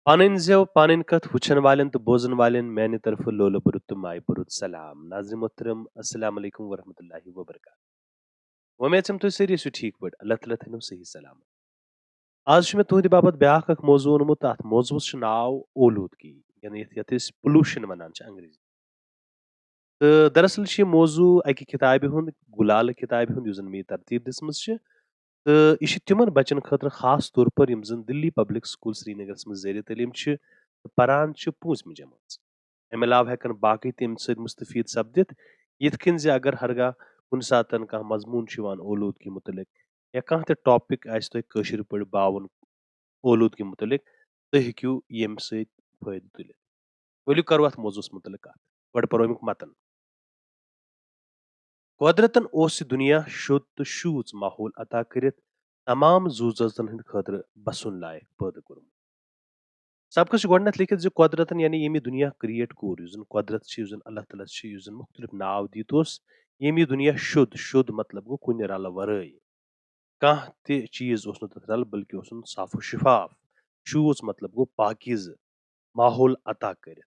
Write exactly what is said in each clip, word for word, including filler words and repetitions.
پنٕنۍ زٮ۪و، پنٕنۍ کتھ وٕچھن والٮ۪ن تہٕ بوزن والٮ۪ن میانہِ طرفہٕ لولہٕ بوٚرُت تہٕ مایہِ بوٚرُت سلام۔ ناظرین محترم، السلام علیکم ورحمۃ اللہ وبرکاتہ۔ وۄمید چھم تُہۍ سٲری ٲسِو ٹھیٖک پٲٹھۍ، اللہ تعالیٰ تھٲینو صحیح سلامت۔ آز چھُ مےٚ تُہنٛدِ باپتھ بیٛاکھ اکھ موضوع اوٚنمُت، تتھ موضوعس چھُ ناو اولوٗدگی، یعنی یتھ، یتھ أسۍ pollution ونان چھِ انگریزی۔ تہٕ دراصل چھُ یہِ موضوع اکہِ کتابہِ ہُنٛد، گُلالہٕ کتابہِ ہُنٛد، یُس زن مےٚ یہِ ترتیٖب دِژمٕژ چھِ۔ تہٕ یہِ چھُ تِمن بچن خٲطرٕ خاص طور پر، یِم زن دِلی پبلک سکول سرینگرس منٛز زیر تعلیٖم چھِ تہٕ پران چھِ پوٗنٛژمہِ جمٲژ۔ امہِ علاوٕ ہٮ۪کن باقٕے تہِ امہِ سۭتۍ مستفید سپدِتھ، یِتھ کٔنۍ زِ اگر ہرگاہ کُنہِ ساتن کانٛہہ مضموٗن چھُ یِوان اولوٗدگی مُتعلق، یا کانٛہہ تہِ topic آسہِ تۄہہِ کٲشِر پٲٹھۍ باوُن اولوٗدگی مُتعلق، تُہۍ ہیٚکِو ییٚمہِ سۭتۍ فٲیدٕ تُلِتھ۔ ؤلِو کرو اتھ موضوعس مُتعلق کتھ۔ گۄڈٕ پرو امیُک متن۔ قۄدرتن اوس یہِ دُنیا شوٚد تہٕ شوٗژ ماحول عطا کٔرِتھ تمام زُو زٲژن ہٕنٛدِ خٲطرٕ بسُن لایق پٲدٕ کوٚرمُت۔ سبقس چھُ گۄڈٕنٮ۪تھ لیکھِتھ زِ قۄدرتن، یعنی ییٚمۍ یہِ دُنیا create کوٚر، یُس زن قۄدرت چھِ، یُس زن اللہ تعالیٰ ہس چھِ، یُس زن مُختٔلِف ناو دِتھ اوس، ییٚمۍ یہِ دُنیا شوٚد، شوٚد مطلب گوٚو کُنہِ رلہٕ ورٲے۔ کانٛہہ تہِ چیٖز اوس نہٕ تتھ رلہٕ، بلکہِ اوسُن صاف و شفاف۔ شوٗژ مطلب گوٚو پاکیٖزٕ، ماحول عطا کٔرِتھ۔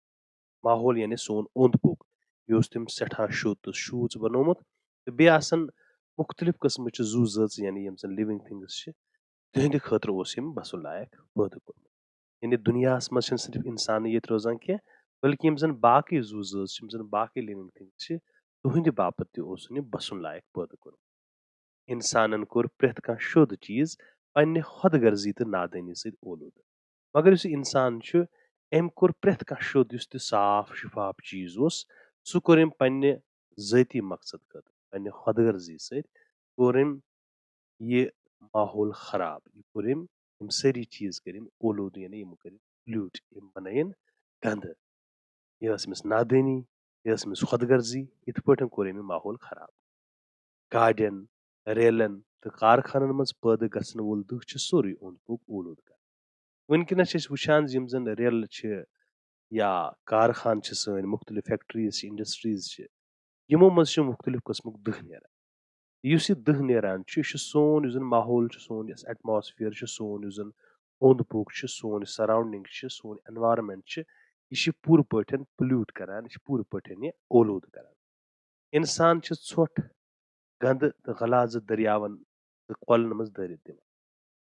ماحول یعنی سون اوٚنٛد پوٚک، یہِ اوس تٔمۍ سٮ۪ٹھاہ شوٚد تہٕ شوٗژ بنوومُت۔ تہٕ بیٚیہِ آسن مُختٔلِف قٕسمٕچہِ زُو زٲژ، یعنی یِم زن living things چھِ، تِہنٛدِ خٲطرٕ اوس یِم بسُن لایق پٲدٕ کوٚرمُت۔ یعنی دُنیاہس منٛز چھِنہٕ صرف انسانٕے ییٚتہِ روزان کینٛہہ، بلکہِ یِم زن باقٕے زُو زٲژ چھِ، یِم زن باقٕے living things چھِ، تُہنٛدِ باپتھ تہِ اوسُن یہِ بسُن لایق پٲدٕ کوٚرمُت۔ انسانن کوٚر پرٛٮ۪تھ کانٛہہ شوٚد چیٖز پننہِ خۄد غرضی تہٕ نادٲنی سۭتۍ اولوٗدٕ۔ مگر یُس یہِ انسان چھُ، أمۍ کوٚر پرٛٮ۪تھ کانٛہہ شوٚد، یُس تہِ صاف شفاف چیٖز اوس، سُہ کوٚر أمۍ پننہِ ذٲتی مقصد خٲطرٕ، پننہِ خۄد غرضی سۭتۍ کوٚر أمۍ یہِ ماحول خراب۔ یہِ کوٚر أمۍ، یِم سٲری چیٖز کٔرۍ أمۍ اولوٗدٕ، یعنی یِم کٔرۍ أمۍ pollute، یِم بنٲیِن گنٛدٕ۔ یہِ ٲس أمِس نادٲنی، یہِ ٲس أمِس خۄد غرضی، یِتھ پٲٹھۍ کوٚر أمۍ یہِ ماحول خراب۔ گاڑٮ۪ن، ریلن تہٕ کارخانن منٛز پٲدٕ گژھن وول دٕہ چھُ سورُے اوٚنٛد پوٚک اولوٗدٕ کران۔ وٕنکیٚنس چھِ أسۍ وٕچھان زِ یِم زن ریلہٕ چھِ یا کارخانہٕ چھِ سٲنۍ، مُختٔلِف factories چھِ، industries چھِ، یِمو منٛز چھِ مُختٔلِف قٕسمُک دٕہ نیران۔ یُس یہِ دٕہ نیران چھُ، یہِ چھُ سون، یُس زن ماحول چھُ سون، یُس atmosphere چھُ سون، یُس زن اوٚنٛد پوٚک چھُ سون، یُس surrounding چھِ سون، environment چھِ، یہِ چھِ پوٗرٕ پٲٹھۍ pollute کران، یہِ چھِ پوٗرٕ پٲٹھۍ یہِ اولوٗدٕ کران۔ انسان چھِ ژھۄٹھ، گنٛدٕ تہٕ غلاظت دٔریاوَن تہٕ کۄلَن منٛز دٲرِتھ دِوان۔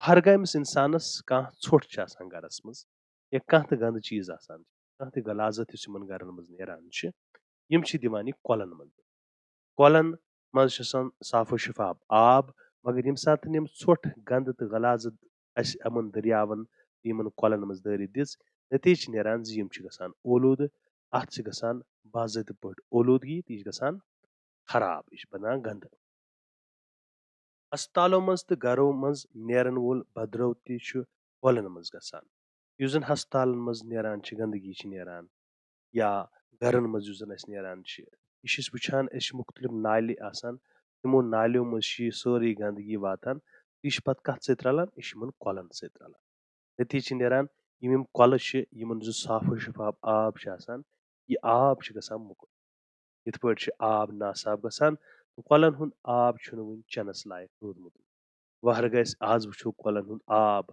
ہرگاہ أمِس انسانَس کانٛہہ ژھۄٹھ چھِ آسان گرَس منٛز یا کانٛہہ تہِ گنٛدٕ چیٖز آسان چھِ، کانٛہہ تہِ غلاظت یُس یِمَن گرَن منٛز نیران چھِ، یِم چھِ دِوان یہِ کۄلَن منٛز۔ کۄلَن منٛز چھِ آسان صاف و شفاف آب، مگر ییٚمہِ ساتہٕ یِم ژھۄٹھ، گنٛدٕ تہٕ غلاظت اَسہِ یِمَن دٔریاوَن، یِمَن کۄلَن منٛز دٲرِتھ دِژ، نتیٖجہٕ چھِ نیران زِ یِم چھِ گژھان اولوٗدٕ، اَتھ چھِ گژھان باضٲبطہٕ پٲٹھۍ اولوٗدگی تہٕ یہِ چھِ گژھان خراب، یہِ چھِ بنان گنٛدٕ۔ ہسپتالو منٛز تہٕ گرو منٛز نیرن وول بدرو تہِ چھُ کۄلن منٛز گژھان۔ یُس زن ہسپتالن منٛز نیران چھِ، گندگی چھِ نیران، یا گرن منٛز یُس زن اَسہِ نیران چھِ، یہِ چھِ أسۍ وٕچھان، أسۍ چھِ مُختٔلِف نالہِ آسان، تِمو نالیو منٛز چھِ یہِ سٲرٕے گندگی واتان۔ یہِ چھِ پتہٕ کتھ سۭتۍ رلان؟ یہِ چھِ یِمن کۄلن سۭتۍ رلان۔ نتیٖجہٕ چھِ نیران، یِم یِم کۄلہٕ چھِ، یِمن زُ صاف و شفاف آب چھُ آسان، یہِ آب چھُ گژھان موٚکُر۔ یِتھ پٲٹھۍ چھُ آب ناصاف گژھان تہٕ کۄلن ہُنٛد آب چھُنہٕ وُنہِ چٮ۪نَس لایق روٗدمُت۔ وۄنۍ ہرگاہ أسۍ آز وٕچھو کۄلن ہُنٛد آب،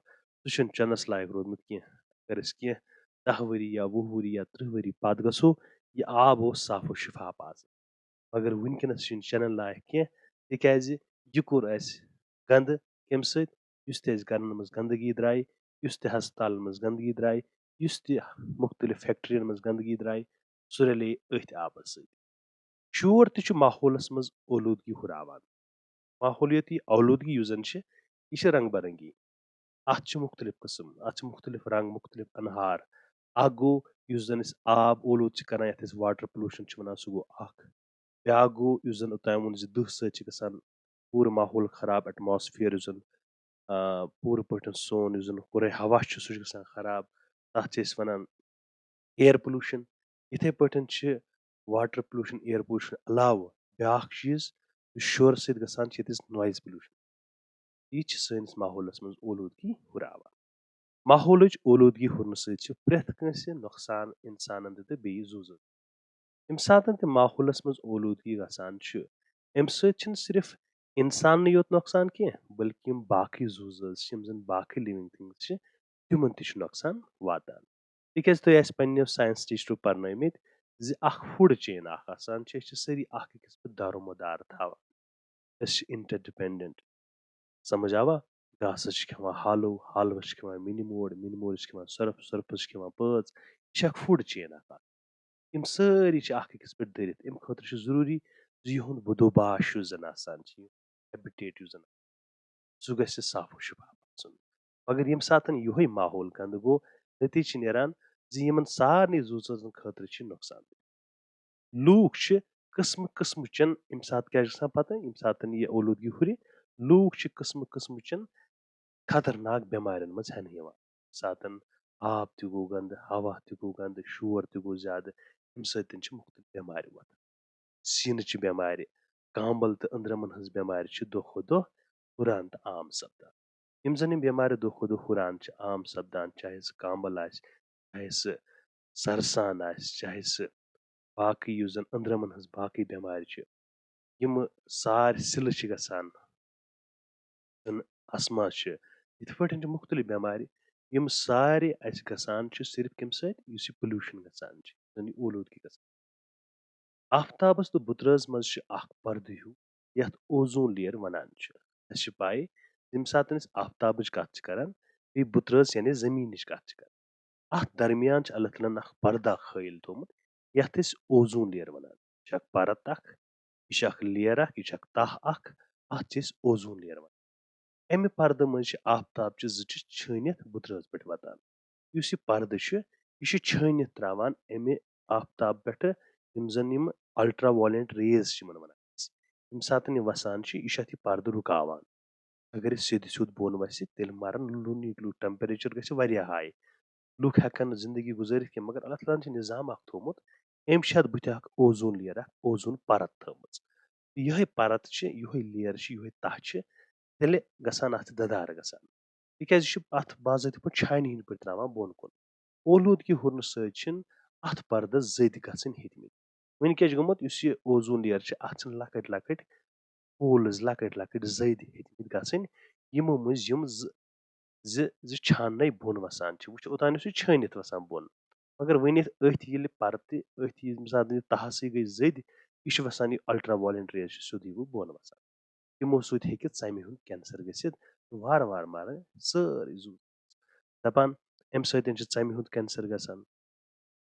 سُہ چھُنہٕ چٮ۪نَس لایق روٗدمُت کینٛہہ۔ اگر أسۍ کینٛہہ دَہ ؤری یا وُہ ؤری یا ترٕٛہ ؤری پتھ گژھو، یہِ آب اوس صاف و شفاف آز۔ مگر وٕنکیٚنَس چھُنہٕ چٮ۪نَن لایق کینٛہہ، تِکیٛازِ یہِ کوٚر اَسہِ گنٛدٕ۔ کَمہِ سۭتۍ؟ یُس تہِ اَسہِ گرن منٛز گندگی درٛایہِ، یُس تہِ ہسپتالن منٛز گندگی درٛایہِ، یُس تہِ مُختٔلِف فیکٹرین منٛز گندگی درٛایہِ، سُہ رلے أتھۍ آبس سۭتۍ۔ شور تہِ چھُ ماحولس منٛز اولوٗدگی ہُراوان۔ ماحولیٲتی اولوٗدگی یُس زن چھِ، یہِ چھِ رنگ برنگی۔ اتھ چھِ مُختٔلِف قٕسم، اتھ چھِ مُختٔلِف رنگ، مُختٔلِف انہار۔ اکھ گوٚو یُس زن أسۍ آب اولوٗدٕ چھِ کران، یتھ أسۍ water pollution چھِ ونان، سُہ گوٚو اکھ۔ بیٛاکھ گوٚو یُس زن اوٚتام ووٚن زِ دٕہ سۭتۍ چھِ گژھان پوٗرٕ ماحول خراب، ایٹماسفیر یُس زن، آ، پوٗرٕ پٲٹھۍ سون یُس زن ہورے ہوا چھُ، سُہ چھُ گژھان خراب، تتھ چھِ أسۍ ونان air pollution۔ یِتھے پٲٹھۍ چھِ water pollution، air pollution علاوٕ بیٛاکھ چیٖز یُس شورٕ سۭتۍ گژھان چھِ، ییٚتہِ أسۍ noise pollution۔ یہِ چھِ سٲنِس ماحولس منٛز اولوٗدگی ہُراوان۔ ماحولٕچ اولوٗدگی ہُرنہٕ سۭتۍ چھِ پرٛٮ۪تھ کٲنٛسہِ نۄقصان، اِنسانن تہِ تہٕ بیٚیہِ زُو زٲژن۔ ییٚمہِ ساتہٕ تہِ ماحولس منٛز اولوٗدگی گژھان چھِ، اَمہِ سۭتۍ چھِنہٕ صرف اِنساننٕے یوت نۄقصان کینٛہہ، بلکہِ یِم باقٕے زُو زٲژ چھِ، یِم زن باقٕے living things چھِ، تِمن تہِ چھُ نۄقصان واتان۔ تِکیازِ تُہۍ آسہِ پننیو ساینس ٹیچرو پرنٲومٕتۍ زِ اکھ فوڈ چین اکھ آسان چھِ، أسۍ چھِ سٲری اکھ أکِس پٮ۪ٹھ دارمدار تھاوان۔ أسۍ چھِ انٹرڈیپینڈنٹ۔ سمجھ آوا؟ گاسہٕ چھِ کھٮ۪وان ہالو، ہالوَس چھِ کھٮ۪وان مِنہِ موڑ، مِنہِ موڑ چھِ کھٮ۪وان سۄرپھ، سۄرپھَس چھِ کھٮ۪وان پٲژ۔ یہِ چھِ اکھ فوڈ چین اکھ۔ یِم سٲری چھِ اکھ أکِس پٮ۪ٹھ دٔرِتھ۔ اَمہِ خٲطرٕ چھُ ضروٗری زِ یِہُنٛد بُدوباش یُس زَن آسان چھِ، یہِ ہیبِٹیٹ یُس زَن، سُہ گژھِ صاف و شِفاف آسُن۔ مگر ییٚمہِ ساتَن یِہوٚے ماحول گنٛدٕ گوٚو، نٔتیٖجہٕ چھِ نیران زِ یِمَن سارنٕے زُو زٲژَن خٲطرٕ چھِ نۄقصان۔ لوٗکھ چھِ قٕسمہٕ قٕسمہٕ چٮ۪ن، ییٚمہِ ساتہٕ کیٛاہ چھِ گژھان پَتہٕ، ییٚمہِ ساتَن یہِ اولوٗدگی ہُرِ، لوٗکھ چھِ قٕسمہٕ قٕسمہٕ چٮ۪ن خطرناک بٮ۪مارٮ۪ن منٛز ہٮ۪نہٕ یِوان۔ ییٚمہِ ساتَن آب تہِ گوٚو گنٛدٕ، ہوا تہِ گوٚو گنٛدٕ، شور تہِ گوٚو زیادٕ، اَمہِ سۭتۍ چھِ مُختٔلِف بٮ۪مارِ وۄتھان۔ سیٖنہٕ چہِ بٮ۪مارِ، کامبل تہٕ أنٛدرمن ہٕنٛز بٮ۪مارِ چھِ دۄہ کھۄتہٕ دۄہ ہُران تہٕ عام سپدان۔ یِم زن یِم بٮ۪مارِ دۄہ کھۄتہٕ دۄہ ہُران چھِ، عام سپدان، چاہے سُہ کامبل آسہِ، چاہے سُہ سرسان آسہِ، چاہے سُہ باقٕے یُس زن أنٛدرمن ہٕنٛز باقٕے بٮ۪مارِ چھِ، یِم سارِ سِلہٕ چھِ گژھان، زن اسما چھِ، یِتھ پٲٹھۍ چھِ مُختٔلِف بٮ۪مارِ، یِم سارِ اَسہِ گژھان چھِ صرف کَمہِ سۭتۍ؟ یُس یہِ پولوٗشن گژھان چھِ، زن یہِ اولوٗدگی گژھان۔ آفتابس تہٕ بُترٲژ منٛز چھُ اکھ پردٕ ہیوٗ، یتھ اوزون لیئر ونان چھِ۔ اَسہِ چھِ پَے، ییٚمہِ ساتہٕ أسۍ آفتابٕچ کتھ چھِ کران، بیٚیہِ بُترٲژ یعنی زٔمیٖنٕچ کتھ چھِ کران، اتھ درمیان چھُ اللہ تعالیٰ ہن اکھ پردٕ اکھ ہٲیِل تھوٚومُت، یتھ أسۍ اوزون لیئر ونان چھِ۔ یہِ چھِ اکھ پرت اکھ، یہِ چھِ اکھ لیئر اکھ، یہِ چھِ اکھ تہہ اکھ، اتھ چھِ أسۍ اوزون لیئر ونان۔ امہِ پردٕ منٛز چھِ آفتاب چہِ زٕچہِ چھٲنِتھ بُترٲژ پٮ۪ٹھ واتان۔ یُس یہِ پردٕ چھُ، یہِ چھُ چھٲنِتھ تراوان امہِ آفتاب پٮ۪ٹھٕ، یِم زن یِم الٹرا وایلنٹ ریز چھِ یِمن ونان أسۍ۔ ییٚمہِ ساتہٕ یہِ وسان چھِ، یہِ چھُ اتھ یہِ پردٕ رُکاوان۔ اگر یہِ سیوٚدِ سیوٚد بۄن وسہِ، تیٚلہِ مرن لُ-، لُنی لُکھ، ٹیمپریچر گژھِ واریاہ ہاے۔ لُکھ ہٮ۪کن نہٕ زندگی گُزٲرِتھ کینٛہہ، مگر اللہ تعالیٰ ہن چھُ نظام اکھ تھوٚومُت، أمۍ چھِ اتھ بٕتھِ اکھ اوزون لیئر، اکھ اوزون پرت تھٲومٕژ۔ یِہوٚے پرت چھِ، یِہوٚے لیئر چھِ، یِہوٚے تہہ چھِ، تیٚلہِ گژھان اتھ ددار گژھان۔ تِکیازِ یہِ چھُ اتھ باضٲبطہٕ پٲٹھۍ چھانہِ ہٕنٛدۍ پٲٹھۍ تراوان بۄن کُن۔ اولوٗدگی ہُرنہٕ سۭتۍ چھِنہٕ اتھ پردس زٔدۍ گژھٕنۍ ہیٚتمٕتۍ۔ وۄنۍ کیٛاہ چھُ گوٚمُت؟ یُس یہِ اوزون لیئر چھِ، اتھ چھِنہٕ لۄکٕٹۍ لۄکٕٹۍ پولز، لۄکٕٹۍ لۄکٕٹۍ زٔدۍ ہیٚتمٕتۍ گژھٕنۍ، یِمو مٔنٛزۍ یِم زٕ، زٕ، زٕ چھاننے بۄن وسان چھِ۔ وٕچھ، اوٚتام اوس یہِ چھٲنِتھ وسان بۄن، مگر وۄنۍ ییٚلہِ أتھۍ ییٚلہِ پرتہِ، أتھۍ ییٚمہِ ساتہٕ یہِ تہہ سٕے گٔے زٔدۍ، یہِ چھُ وسان، یہِ الٹرا وایلنٹ ریز چھِ سیوٚدُے وۄنۍ بۄن وسان۔ تِمو سۭتۍ ہیٚکہِ ژَمہِ ہُنٛد کینسر گٔژھِتھ، وارٕ وارٕ مَرَن سٲرٕے زُو۔ دَپان، اَمہِ سۭتۍ چھِ ژَمہِ ہُنٛد کینسر گژھان،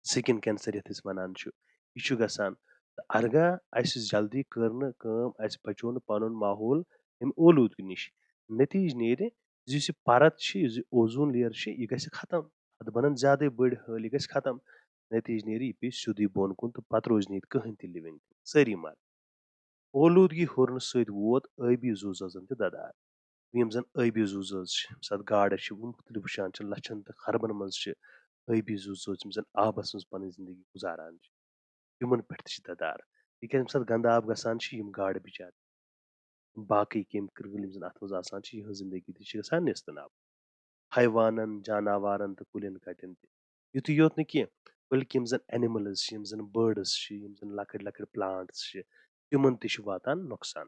سِکِن کینسر یَتھ أسۍ وَنان چھُ، یہِ چھُ گژھان۔ تہٕ ہرگاہ اَسہِ جلدی کٔر نہٕ کٲم، اَسہِ بَچوو نہٕ پَنُن ماحول اَمہِ اولوٗدگی نِش، نٔتیٖجہٕ نیرِ زِ یُس یہِ پَرت چھِ، یُس یہِ اوزون لیئر چھِ، یہِ گژھِ ختم۔ اَتھ بَنَن زیادَے بٔڑۍ ہٲلۍ، یہِ گژھِ ختم۔ نٔتیٖجہٕ نیرِ یہِ پیٚیہِ سیوٚدُے بۄن کُن تہٕ پَتہٕ روزِ نہٕ ییٚتہِ کٕہٕنۍ تہِ لِوِنٛگ تھِنٛگ، سٲری مَرَن۔ اولوٗدگی ہُرنہٕ سۭتۍ ووت ٲبی زُو زٲژَن تہِ دَدار۔ یِم زَن ٲبی زُو زٲژ چھِ، ییٚمہِ ساتہٕ گاڈٕ چھِ مُختٔلِف وٕچھان چھِ، لَچھَن تہٕ خربَن منٛز چھِ ٲبی زُو زٲژ، یِم زَن آبَس منٛز پَنٕنۍ زِندگی گُزاران چھِ، یِمَن پٮ۪ٹھ تہِ چھِ دَدار۔ تِکیٛازِ ییٚمہِ ساتہٕ گنٛدٕ آب گژھان چھِ، یِم گاڈٕ بِچارِ، باقٕے کیٚمۍ کرٛٲلۍ یِم زَن اَتھ منٛز آسان چھِ، یِہٕنٛز زِندگی تہِ چھِ گژھان نیستہٕ نابوٗد۔ حیوانَن، جاناوارَن تہٕ کُلٮ۪ن کَٹٮ۪ن تہِ۔ یُتُے یوت نہٕ کینٛہہ، بلکہِ یِم زَن اینیملز چھِ، یِم زَن بٲرڈٕز چھِ، یِم زَن لۄکٕٹۍ لۄکٕٹۍ پلانٹس چھِ، تِمَن تہِ چھُ واتان نۄقصان۔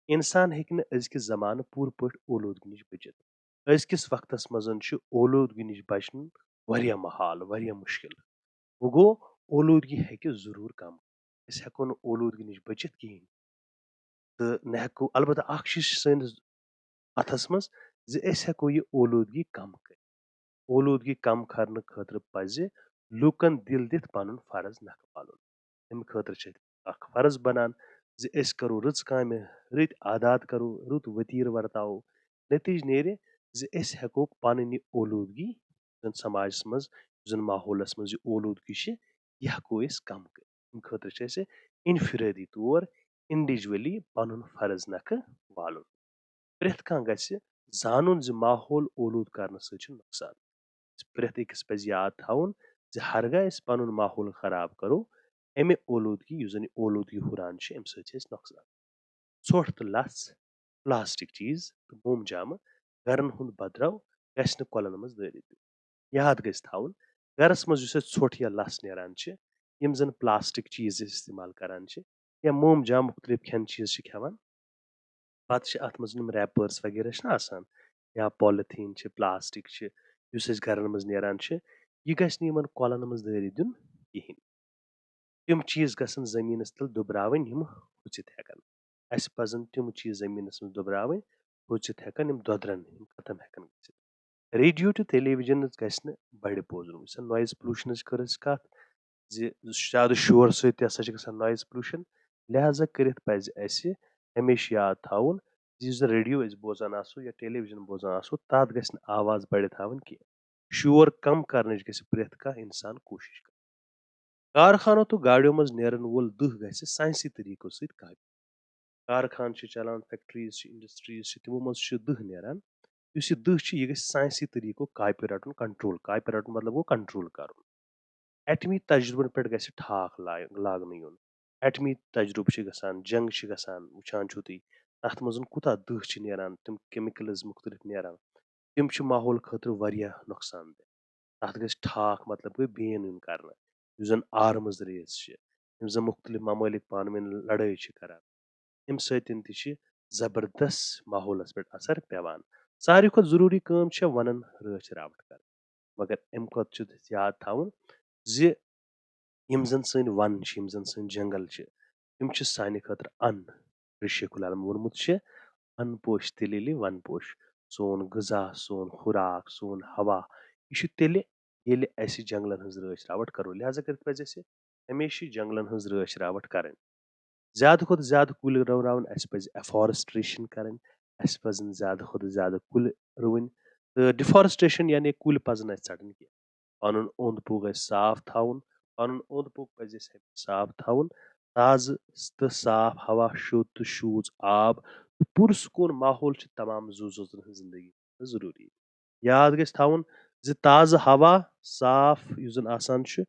اِنسان ہیٚکہِ نہٕ أزکِس زمانہٕ پوٗرٕ پٲٹھۍ اولوٗدگی نِش بٔچِتھ۔ أزکِس وقتَس منٛز چھُ اولوٗدگی نِش بچُن واریاہ محال، واریاہ مُشکِل۔ وۄنۍ گوٚو، اولوٗدگی ہیٚکہِ ضروٗر کم۔ أسۍ ہٮ۪کو نہٕ اولوٗدگی نِش بٔچِتھ کِہیٖنۍ۔ تہٕ نہ ہٮ۪کو، البتہ اکھ چیٖز چھُ سٲنِس اَتھَس منٛز زِ أسۍ ہٮ۪کو یہِ اولوٗدگی کم کٔرِتھ۔ اولوٗدگی کم کرنہٕ خٲطرٕ پزِ لوٗکن دِل دِتھ پنُن فرض نکھٕ والُن۔ اَمہِ خٲطرٕ چھِ اَسہِ اکھ فرض بنان زِ أسۍ کرو رٕژ کامہِ، رٕتۍ عادات کرو، رُت ؤتیٖر ورتاوو۔ نتیٖجہٕ نیرِ زِ أسۍ ہٮ۪کو پنٕنۍ یہِ اولوٗدگی، یُس زن سماجس منٛز، یُس زن ماحولس منٛز یہِ اولوٗدگی چھِ، یہِ ہٮ۪کو أسۍ کم کٔرِتھ۔ اَمہِ خٲطرٕ چھِ اَسہِ انفرٲدی طور، انڈیویجولی پنُن فرض نکھٕ والُن۔ پرٛٮ۪تھ کانٛہہ گژھِ زانُن زِ ماحول اولوٗدٕ کرنہٕ سۭتۍ چھُ نۄقصان۔ پرٛٮ۪تھ أکِس پزِ یاد تھاوُن زِ ہرگاہ أسۍ پنُن ماحول خراب کرو، اَمہِ اولوٗدگی، یُس زن یہِ اولوٗدگی ہُران چھِ، اَمہِ سۭتۍ چھِ اَسہِ نۄقصان۔ ژھۄٹھ تہٕ لژھ، پلاسٹک چیٖز تہٕ موم جامہٕ گرن ہُنٛد بدرو گژھِ نہٕ کۄلن منٛز دٲرِتھ دیُن۔ یاد گژھِ تھاوُن، گرس منٛز یُس اَسہِ ژھۄٹھ یا لژھ نیران چھِ، یِم زن پلاسٹک چیٖز أسۍ استعمال کران چھِ، یا موم جام مُختٔلِف کھٮ۪ن چیٖز چھِ کھٮ۪وان، پتہٕ چھِ اَتھ منٛز یِم ریپٲرٕس وغیرہ چھِنہ آسان، یا پالیٖتھیٖن چھِ، پلاسٹک چھِ، یُس اَسہِ گَرَن منٛز نیران چھِ، یہِ گژھِ نہٕ یِمَن کۄلَن منٛز دٲرِتھ دیُن کِہیٖنۍ۔ تِم چیٖز گژھن زٔمیٖنَس تَل دُبراوٕنۍ، یِم ہوٚژِتھ ہٮ۪کَن۔ اَسہِ پَزَن تِم چیٖز زٔمیٖنَس منٛز دُبراوٕنۍ، ہوٚژِتھ ہٮ۪کَن، یِم دۄدرَن، یِم ختم ہٮ۪کَن گٔژھِتھ۔ ریڈیو تہٕ ٹیلی وِجنَس گژھِ نہٕ بَڑِ بوزُن۔ یُس نویِز پولوٗشنٕچ کٔر اَسہِ کَتھ، زِ زیادٕ شور سۭتۍ تہِ ہسا چھِ گژھان نویِز پولوٗشن۔ لہذا کٔرِتھ پَزِ اَسہِ ہمیشہِ یاد تھاوُن زِ یُس زَن ریڈیو أسۍ بوزان آسو یا ٹیلی وِجن بوزان آسو، تَتھ گژھِ نہٕ آواز بَڑِ تھاوٕنۍ کینٛہہ۔ شور کم کرنٕچ گژھِ پرٛٮ۪تھ کانٛہہ اِنسان کوٗشِش کرُن۔ کارخانو تہٕ گاڑیو منٛز نیرن وول دٕہ گژھِ ساینسی طریٖقو سۭتۍ کاپہِ۔ کارخانہٕ چھِ چلان، فیکٹریز چھِ، انڈسٹریز چھِ، تِمو منٛز چھُ دٕہ نیران۔ یُس یہِ دٕہ چھُ، یہِ گژھِ ساینسی طریٖقو کاپہِ رَٹُن، کنٹرول۔ کاپہِ رَٹُن مطلب گوٚو کنٹرول کرُن۔ ایٹمی تجرُبن پٮ۪ٹھ گژھِ ٹھاکھ لا-، لاگنہٕ یُن۔ ایٹمی تجرُبہٕ چھِ گژھان، جنگ چھِ گژھان، وٕچھان چھِو تُہۍ، تَتھ منٛز کوٗتاہ دٕہ چھِ نیران، تِم کیمِکلز مُختٔلِف نیران، تِم چھِ ماحول خٲطرٕ واریاہ نۄقصان دہ۔ تَتھ گژھِ ٹھاکھ، مطلب گوٚو بین یُن کرنہٕ، یُس زَن آرمز ریس چھِ، یِم زَن مُختٔلِف ممٲلِک پانہٕ ؤنۍ لڑٲے چھِ کران، اَمہِ سۭتۍ تہِ چھِ زبردست ماحولَس پٮ۪ٹھ اثر پٮ۪وان۔ ساروی کھۄتہٕ ضروٗری کٲم چھےٚ وَنَن رٲچھ راوَٹھ کرٕنۍ، مگر اَمہِ کھۄتہٕ چھُ اَسہِ یاد تھاوُن زِ یِم زَن سٲنۍ وَن چھِ، یِم زَن سٲنۍ جنگل چھِ، تِم چھِ سانہِ خٲطرٕ اَن۔ رشیٖد خۄدایَن ووٚنمُت چھُ، "اَن پوش تیٚلہِ ییٚلہِ وَن پوش۔" سون غذا، سون خوراک، سون ہوا، یہِ چھُ تیٚلہِ، ییٚلہِ اَسہِ جنگلن ہٕنٛز رٲچھ راوَٹھ کرو۔ لہذا کٔرِتھ پَزِ اَسہِ ہمیشہِ جنگلن ہٕنٛز رٲچھ راوَٹھ کرٕنۍ۔ زیادٕ کھۄتہٕ زیادٕ کُلۍ رَوراوٕنۍ، اَسہِ پَزِ afforestation کرٕنۍ، اَسہِ پَزَن زیادٕ کھۄتہٕ زیادٕ کُلۍ رُوٕنۍ۔ تہٕ deforestation یعنی کُلۍ پَزَن اَسہِ ژَٹٕنۍ کینٛہہ۔ پَنُن اوٚنٛد پوٚک گژھِ صاف تھاوُن، پَنُن اوٚنٛد پوٚک پَزِ اَسہِ ہمیشہِ صاف تھاوُن۔ تازٕ تہٕ صاف ہوا، شوٚد تہٕ شوٗژ آب تہٕ پُرسکوٗن ماحول چھِ تمام زُو زٲژَن ہٕنٛز زِندگی خٲطرٕ ضروٗری۔ یاد گژھِ تھاوُن زِ تازٕ ہوا، صاف یُس زَن آسان چھُ،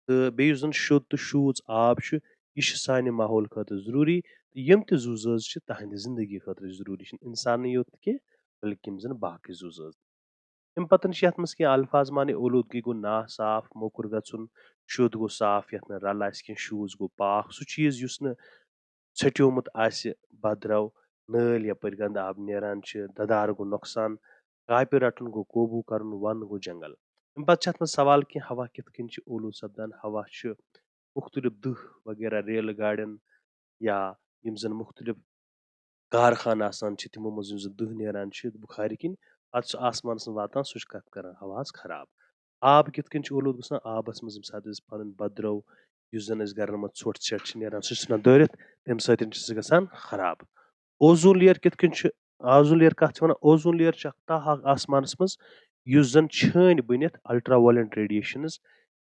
تہٕ بیٚیہِ یُس زَن شوٚد تہٕ شوٗژ آب چھُ، یہِ چھُ سانہِ ماحول خٲطرٕ ضروٗری۔ تہٕ یِم تہِ زُو زٲژ چھِ، تَہَنٛدِ زِندگی خٲطرٕ ضروٗری چھِنہٕ اِنسانٕے یوت کینٛہہ، بلکہِ یِم زَن باقٕے زُو زٲژ۔ اَمہِ پَتہٕ چھِ یَتھ منٛز کینٛہہ الفاظ معنی، اولوٗدگی گوٚو ناصاف، موٚکُر گژھُن، شوٚد گوٚو صاف، یَتھ نہٕ رَلہٕ آسہِ کینٛہہ، شوٗژ گوٚو پاکھ، سُہ چیٖز یُس نہٕ ژھیٚٹیومُت آسہِ، بَدرَو، نٲلۍ یَپٲرۍ گنٛدٕ آب نیران چھِ، دَدار گوٚو نۄقصان، کاپہِ رَٹُن گوٚو قوبوٗ کَرُن، وَن گوٚو جنٛگل۔ اَمہِ پَتہٕ چھِ اَتھ منٛز سوال کینٛہہ، ہوا کِتھ کٔنۍ چھِ اولوٗد سَپدان؟ ہوا چھُ مُختٔلِف دٕہ وغیرہ، ریلہٕ گاڑٮ۪ن یا یِم زَن مُختٔلِف کارخانہٕ آسان چھِ، تِمو منٛز یُس زَن دٕہ نیران چھِ بُخارِ کِنۍ، پَتہٕ چھُ آسمانَس منٛز واتان، سُہ چھُ کَتھ کَران ہواہَس خراب۔ آب کِتھ کٔنۍ چھُ اولوٗد گژھان؟ آبَس منٛز ییٚمہِ ساتہٕ أسۍ پَنُن بَدرَو، یُس زَن أسۍ گَرَن منٛز ژھۄٹھ ژھٮ۪ٹھ چھِ نیران، سُہ چھُ ژھٕنان دٲرِتھ، تَمہِ سۭتۍ چھُ سُہ گژھان خراب۔ اوزوٗن layer کِتھ کٔنۍ چھُ؟ اوزوٗن layer کَتھ چھِ وَنان؟ اوزوٗن layer چھُ اَکھ تَہہ اَکھ آسمانَس منٛز، یُس زَن چھٲنۍ بٔنِتھ ultraviolet radiations،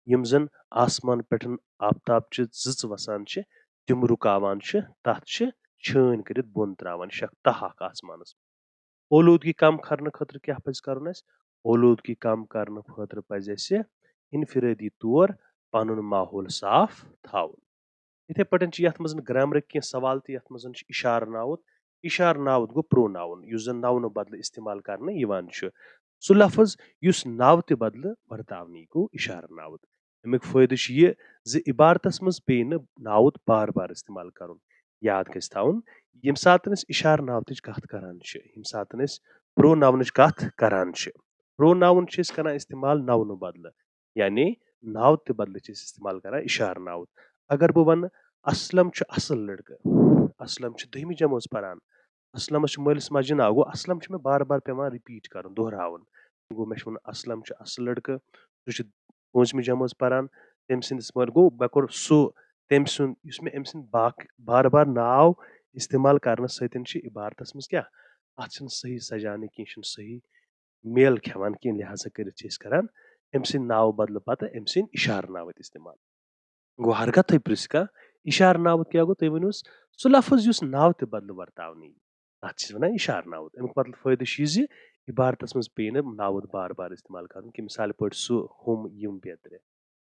یِم زَن آسمان پٮ۪ٹھ آفتاب چہِ زٕژ وَسان چھِ، تِم رُکاوان چھِ، تَتھ چھِ چھٲنۍ کٔرِتھ بۄن ترٛاوان، یہِ چھِ اَکھ تَہہ اَکھ آسمانَس۔ اولوٗدگی کم کرنہٕ خٲطرٕ کیٛاہ پزِ کرُن اَسہِ؟ اولوٗدگی کم کرنہٕ خٲطرٕ پزِ اَسہِ انفرٲدی طور پنُن ماحول صاف تھاوُن۔ یِتھے پٲٹھۍ چھِ یَتھ منٛز گرامرٕکۍ کینٛہہ سوال تہِ، یَتھ منٛز چھِ اِشارٕ ناوُت۔ اِشارٕ ناوُت گوٚو pronoun، یُس زن noun بدلہٕ استعمال کرنہٕ یِوان چھُ۔ سُہ لفظ یُس ناوتہِ بدلہٕ ورتاونہٕ یی، گوٚو اِشارٕ ناوُت۔ اَمیُک فٲیدٕ چھُ یہِ زِ عبارتس منٛز پیٚیہِ نہٕ ناوُت بار بار استعمال کرُن۔ یاد گژھِ تھاوُن، ییٚمہِ ساتہٕ أسۍ اِشارٕ ناوتٕچ کتھ کران چھِ، ییٚمہِ ساتہٕ أسۍ pronounٕچ کتھ کران چھِ، pronoun چھِ أسۍ کران استعمال noun بدلہٕ، یعنی ناوتہِ بدلہٕ چھِ أسۍ استعمال کران اِشارٕ ناوُت۔ اگر بہٕ ونہٕ، اسلم چھُ اصل لڑکہٕ، اسلم چھُ دٔہمہِ جمٲژ پران، اسلمس چھُ مٲلِس ماجہِ ناو، گوٚو اسلم چھُ مےٚ بار بار پٮ۪وان repeat کرُن، دۄہراوُن۔ گوٚو مےٚ چھُ وَنُن، اسلم چھُ اصل لڑکہٕ، سُہ چھُ پٲنٛژمہِ جمٲژ پران، تٔمۍ سٕنٛدِس مٲلۍ، گوٚو مےٚ کوٚر سُہ، تٔمۍ سُنٛد، یُس مےٚ أمۍ سٕنٛدۍ باقٕے بار بار ناو استعمال کرنہٕ سۭتۍ چھِ عبارتس منٛز کیٛاہ، اتھ چھِنہٕ صحیح سجاونہٕ کینٛہہ، یہِ چھُنہٕ صحیح میل کھٮ۪وان کینٛہہ، لہذا کٔرِتھ چھِ أسۍ کران أمۍ سٕنٛدۍ ناوٕ بدلہٕ پتہٕ أمۍ سٕنٛدۍ اِشارٕ ناوٕتۍ استعمال۔ گوٚو ہرگاہ تُہۍ پرٛژھِ کانٛہہ، اِشارٕ ناوُت کیٛاہ گوٚو؟ تُہۍ ؤنِو سُہ لفظ یُس ناوتہِ بدلہٕ ورتاونہٕ یی۔ تَتھ چھِ وَنان اِشارٕ ناوُت۔ اَمیُک مطلب فٲیدٕ چھُ یہِ زِ عبارتَس منٛز پیٚیہِ نہٕ ناوُت بار بار استعمال کَرُن کینٛہہ۔ مِثال پٲٹھۍ سُہ، ہُم، یِم بیترِ۔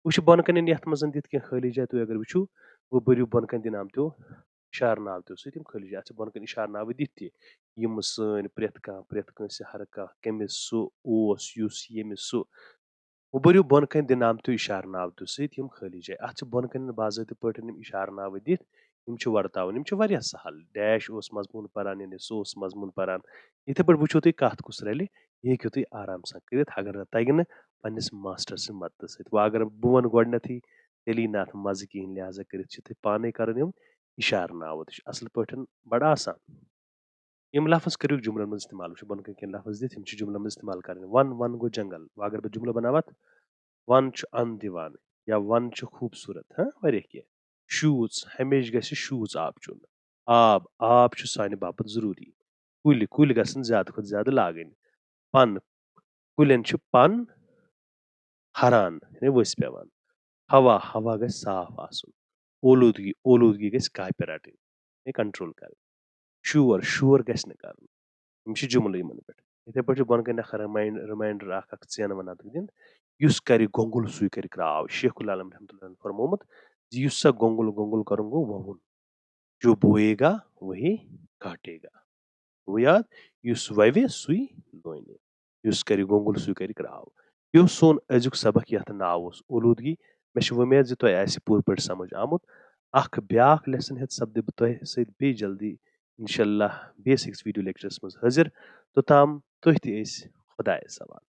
وۄنۍ چھِ بۄنہٕ کَنٮ۪ن یَتھ منٛز دِتھ کینٛہہ خٲلی جاے، تُہۍ اگر وٕچھِو، وۄنۍ بٔرِو بۄنہٕ کَنہِ دِنہٕ آمتیو اِشارٕ ناوتیو سۭتۍ یِم خٲلی جاے۔ اَتھ چھِ بۄنہٕ کَنہِ اِشارٕ ناوٕ دِتھ تہِ، یِم، سٲنۍ، پرٛٮ۪تھ کانٛہہ، پرٛٮ۪تھ کٲنٛسہِ، ہر کانٛہہ، کٔمِس، سُہ، اوس، یُس، ییٚمِس، سُہ۔ وۄنۍ بٔرِو بۄنہٕ کَنہِ دِنہٕ آمتیو اِشارٕ ناوتیو سۭتۍ یِم خٲلی جاے۔ اَتھ چھِ بۄنہٕ کَنٮ۪ن باضٲبطہٕ پٲٹھۍ یِم اِشارٕ ناوٕ دِتھ، یِم چھِ ورتاوٕنۍ، یِم چھِ واریاہ سہل۔ ڈیش اوس مضموٗن پران، یعنی سُہ اوس مضموٗن پران۔ یِتھے پٲٹھۍ وٕچھِو تُہۍ کَتھ کُس رَلہِ، یہِ ہیٚکِو تُہۍ آرام سان کٔرِتھ، اگر نہٕ تَگہِ نہٕ، پنٛنِس ماسٹر سٕنٛدِ مدتہٕ سۭتۍ۔ وۄنۍ اگر بہٕ وَنہٕ گۄڈٕنٮ۪تھٕے، تیٚلہِ یی نہٕ اَتھ مَزٕ کِہیٖنۍ، لہذا کٔرِتھ چھِ تُہۍ پانَے کَرُن یِم اِشارٕ ناوُت۔ یہِ چھُ اَصٕل پٲٹھۍ بَڑٕ آسان۔ یِم لفظ کٔرِو جُملن منٛز استعمال۔ وٕچھِو بۄنہٕ کَنہِ کینٛہہ لفظ دِتھ، یِم چھِ جُملن منٛز استعمال کَرٕنۍ۔ وَن، وَن گوٚو جنٛگل۔ وۄنۍ اگر بہٕ جُملہٕ بَناوٕ اَتھ، وَن چھُ اَن دِوان یا وَن چھُ خوٗبصوٗرت، ہاں، واریاہ کینٛہہ۔ شوٗژ، ہمیشہِ گژھِ شوٗژ آب چیوٚن۔ آب، آب چھُ سانہِ باپتھ ضروٗری۔ کُلۍ، کُلۍ گژھن زیادٕ کھۄتہٕ زیادٕ لاگٕنۍ۔ پَن، کُلٮ۪ن چھِ پَن ہران، یعنی ؤسۍ پٮ۪وان۔ ہوا، ہوا گژھِ صاف آسُن۔ اولوٗدگی، اولوٗدگی گژھِ کاپہِ رَٹٕنۍ، یعنی کنٹرول کَرٕنۍ۔ شور، شور گژھِ نہٕ کَرُن۔ یِم چھِ جُملہٕ یِمَن پٮ۪ٹھ۔ یِتھَے پٲٹھۍ چھُ بۄنہٕ کَنہِ اَکھ رِماینڈ-، رِماینڈَر اَکھ، اَکھ ژینہٕ وَنان تہٕ دِنۍ، یُس کَرِ گۄنٛگُل سُے کَرِ کرٛاو۔ شیخ العالم رحمتہ اللہ علیہ فَرمومُت زِ یُس سا گۄنٛگُل، گۄنٛگُل کَرُن گوٚو وَوُن۔ جو بوئے گا، وہی کاٹے گا۔ گوٚو یاد، یُس وَوِ، سُے لونہِ۔ یُس کَرِ گۄنٛگُل، سُے کَرِ کرٛاو۔ یہِ اوس سون أزیُک سبق، یَتھ ناو اوس اولوٗدگی۔ مےٚ چھِ وۄمید زِ تۄہہِ آسہِ پوٗرٕ پٲٹھۍ سمجھ آمُت۔ اَکھ بیٛاکھ lesson ہٮ۪تھ سپدٕ بہٕ تۄہہِ سۭتۍ بیٚیہِ جلدی، اِنشاء اللہ، بیٚیِس أکِس video lectureس منٛز حٲضِر۔ توٚتام تُہۍ تہِ ٲسۍ خۄدایَس حوالہٕ۔